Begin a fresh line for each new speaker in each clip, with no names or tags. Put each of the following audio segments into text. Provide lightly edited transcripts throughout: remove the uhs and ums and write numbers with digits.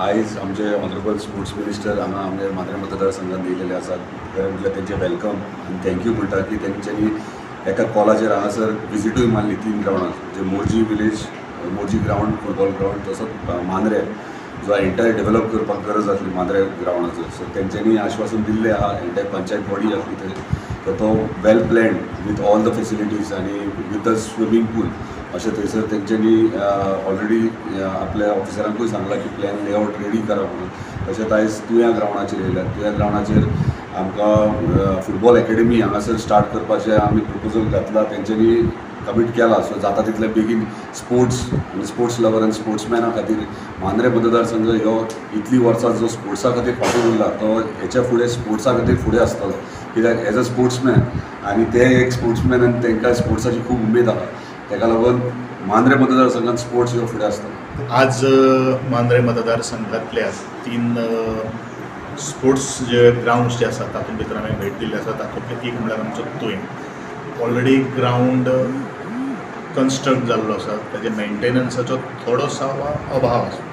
आयज आमचे honourable sports minister हांगा आमगे मांद्रें मतदारसंघात येयलेले आसात. खरें म्हटल्यार तेंचें welcome आनी thank you म्हणटा की तेंच्यांनी एका कॉलाचेर हांगासर विजिटूय मारली तीन ग्रावंडार, जे Morjim village, Morjim ground, football ground, तसोच मांद्रें जो एंटायर डेव्हलप करपाक गरज आसली मांद्रें ग्रावंडाचो. सो तेंच्यांनी आश्वासन दिल्लें आहा, एंटायर पंचायत बॉडी आसली थंय, तर तो well planned with all the facilities आनी विथ the swimming pool अशें थंयसर तेंच्यांनी ऑलरेडी आपल्या ऑफिसरांकूय सांगलां की प्लॅन लेआवट रेडी करा म्हणून. तशेंच आयज तुयां ग्रावंडाचेर येयल्यात. तुयां ग्रावंडाचेर आमकां फुटबॉल एकेडमी हांगासर स्टार्ट करपाचें आमी प्रपोजल घातलां, तेंच्यांनी कमीट केला. सो जाता तितले बेगीन स्पोर्ट्स आनी स्पोर्ट्स लवर आनी स्पोर्ट्समॅना खातीर मांद्रें मतदारसंघ ह्यो इतलीं वर्सां जो स्पोर्ट्सा खातीर फाटीं उरला तो हेच्या फुडें स्पोर्ट्सा खातीर फुडें आसतलो. कित्याक एज अ स्पोर्ट्समॅन आनी ते एक स्पोर्ट्समॅन आनी तांकां स्पोर्ट्साची खूब उमेद आहा, ताका लागून मांद्रें मतदारसंघात स्पोर्ट्स ह्यो फुडें आसतलो.
आज मांद्रें मतदारसंघातल्या तीन स्पोर्ट्स जे ग्रावंड्स जे आसात तातूंत भितर हांवें भेट दिल्ली आसा. तातूंतलें एक म्हणल्यार आमचो तुयें ऑलरेडी ग्रावंड कन्स्ट्रक्ट जाल्लो आसा, ताजे मेंटेनन्साचो थोडोसो अभाव आसा.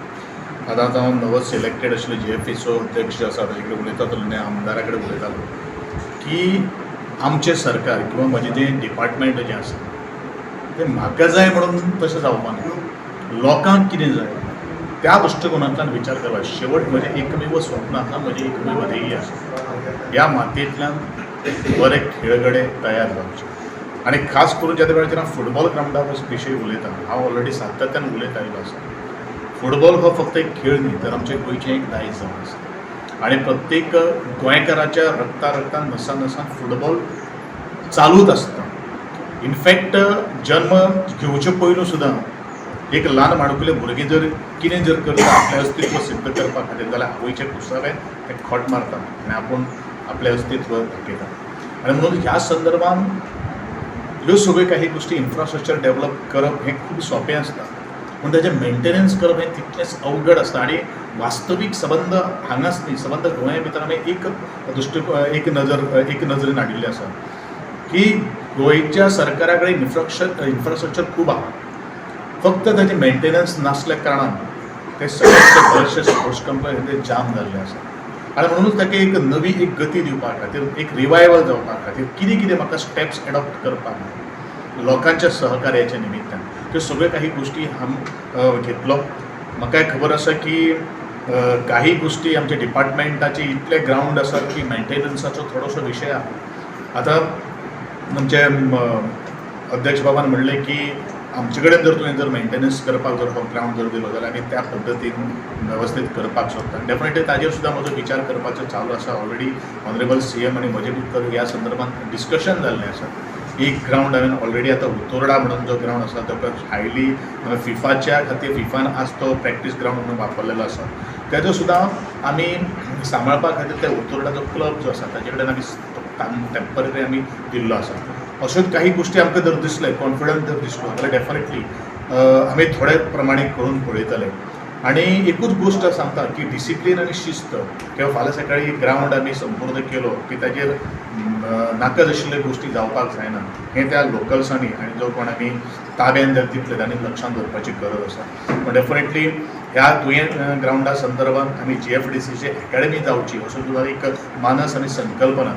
आतां हांव नवोच सिलेक्टेड आशिल्लो जीएफएचो अध्यक्ष आसा ताजे कडेन उलयतालो आनी आमदारा कडेन उलयतालो की आमचें सरकार किंवा म्हजें जें डिपार्टमेंट जें आसा तें म्हाका जाय म्हणून तशें जावपा ना, लोकांक कितें जाय त्या दृश्टिकोनांतल्यान विचार करपाक. शेवट म्हजें एकमेव स्वप्न आसा, म्हजें एकमेव ध्येय आसा, ह्या मातयेंतल्यान बरे खेळगडे तयार जावचे. आनी खास करून ज्या वेळाचेर हांव फुटबॉल ग्रावंडा विशयी उलयतां, हांव ऑलरेडी सातत्यान उलयत आयिल्लो आसा. फुटबॉल हो फक्त एक खेळ न्ही, तर आमचें गोंयचें एक दायज जावन आसा आनी प्रत्येक गोंयकाराच्या रक्ता रक्तान नसा नसान फुटबॉल चालूच आसता. इनफॅक्ट जन्म घेवचे पयलू सुद्दां एक ल्हान माणकुलें भुरगें जर कितें जर करता आपलें अस्तित्व सिद्ध करपा खातीर जाल्यार आवयच्या कुसावें तें खोट मारता आनी आपूण आपलें अस्तित्व दाखयता. आनी म्हणून ह्या संदर्भान ह्यो सगळ्यो काही गोश्टी इन्फ्रास्ट्रक्चर डेवलप करप हें खूब सोंपें आसता, पूण ताजें मेंटेनन्स करप हें तितलेंच अवघड आसता. आनी वास्तवीक संबंद हांगाच न्ही, संबंद गोंया भितर आमी एक दृश्टिको एक नजर एक नजरेन हाडिल्लें आसा की गोंयच्या सरकारा कडेन इन्फ्रास्ट्रक्चर खूब आहा, फक्त ताजें मेंटेनन्स नासल्या कारणान ते सगळे बरेचशे स्पोर्ट्स कॉम्प्लेक्स ते जाम जाल्ले आसा. आनी म्हणूनच ताका एक नवी एक गती दिवपा खातीर, एक रिवायवल जावपा खातीर कितें कितें म्हाका स्टेप्स एडॉप्ट करपाक लोकांच्या सहकार्याच्या निमित्तान त्यो सगळ्यो काही गोश्टी हांव घेतलो. म्हाकाय खबर आसा की काही गोश्टी आमच्या डिपार्टमेंटाचे इतले ग्रावंड आसात की मेंटेनन्साचो थोडोसो विशय आहा. आतां आमचे अध्यक्ष बाबान म्हणलें की आमचे कडेन जर तुवें जर मेंटेनन्स करपाक जर हो ग्रावंड जर दिलो जाल्यार आमी त्या पद्दतीन वेवस्थीत करपाक शकता. डेफिनेटली ताजेर सुद्दां म्हजो विचार करपाचो चालू आसा. ऑलरेडी ऑनरेबल सीएम आनी म्हजे भितर ह्या संदर्भात डिस्कशन जाल्लें आसा. एक ग्रावंड हांवें ऑलरेडी आतां उतोर्डा म्हणून जो ग्रावंड आसा तो हायली फिफाच्या खातीर फिफान आज तो प्रॅक्टीस ग्रावंड म्हणून वापरलेलो आसा, तेजो सुद्दां आमी सांबाळपा खातीर त्या उतोर्डाचो क्लब जो आसा ताजे कडेन आमी टेम्पररी आमी दिल्लो आसा. अश्योच काही गोश्टी आमकां जर दिसले, कॉन्फिडंट जर दिसलो जाल्यार डेफिनेटली आमी थोडे प्रमाणे करून पळयतले. आनी एकूच गोश्ट सांगता की डिसिप्लीन आनी शिस्त, किंवा फाल्यां सकाळी ग्रावंड आमी संपूर्ण केलो की ताजेर नाका आशिल्ल्यो गोश्टी जावपाक जायना, हें त्या लोकल्सांनी आनी जो कोण आमी ताब्यान जर दितले तांणी लक्षांत दवरपाची गरज आसा. पूण डेफिनेटली ह्या तुयें ग्रावंडा संदर्भात आमी जीएफडीसीची एकेडमी जावची असो सुद्दां एक मानस आनी संकल्पना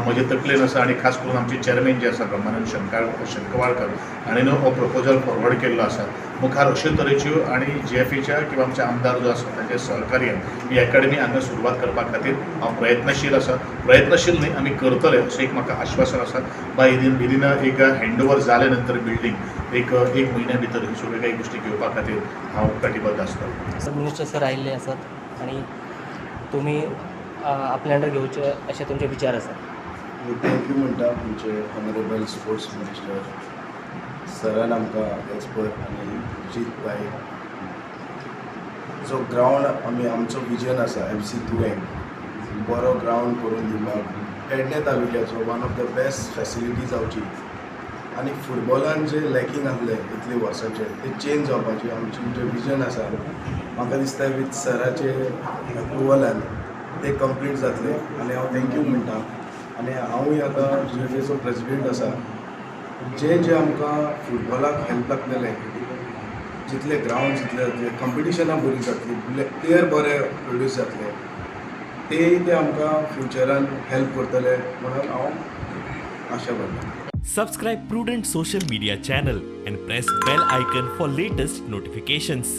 म्हजे तकलेन आसा. आनी खास करून आमचे चेअरमॅन जे आसा ब्रह्मानंद शंकवाळकर हाणें हो प्रपोजल फॉरवर्ड केल्लो आसा. मुखार अश्यो तरेच्यो आनी जीएफएच्या किंवा आमचे आमदार जो आसा ताच्या सहकार्यान ही एकेडमी हांगा सुरवात करपा खातीर हांव प्रयत्नशील आसा. प्रयत्नशील न्ही, आमी करतले अशें एक म्हाका आश्वासन आसा. बाय विदीन एक हँड ओवर जाले नंतर बिल्डींग एक एक म्हयन्या भितर ह्यो सगळ्यो काही गोश्टी घेवपा खातीर हांव कटिबद्ध आसतलो.
मिनिस्टर सर आयिल्ले आसात आनी तुमी आपल्या अंडर घेवचे अशे तुमचे विचार आसा.
Thank you म्हणटा आमचे ऑनरेबल स्पोर्ट्स मिनिस्टर सरान आमकां एज पर आनी जीत भाई जो ग्रावंड आमी आमचो विजन आसा एफसी तुयें बरो ग्रावंड करून दिवपाक Pedne तालुक्याचो one of the best facility जावची आनी फुटबॉलान जे लॅकींग आसलें इतले वर्सांचें तें चेंज जावपाचें आमचें जें विजन आसा म्हाका दिसता वीथ सराचे अप्रुवलान तें कंप्लीट जातलें आनी हांव thank you म्हणटा. आनी हांवूय आतां जीएफएचो प्रेजिडेंट आसा, जे जे आमकां फुटबॉलाक हेल्प लागतलें जितले ग्रावंड जितले जातले, कंपिटिशनां बरीं जातलीं, प्लेयर बरे प्रोड्यूस जातले, ते ते आमकां फ्युचरान हेल्प करतले म्हणून हांव आशा करता.
Subscribe Prudent Social Media channel and press bell icon for latest notifications.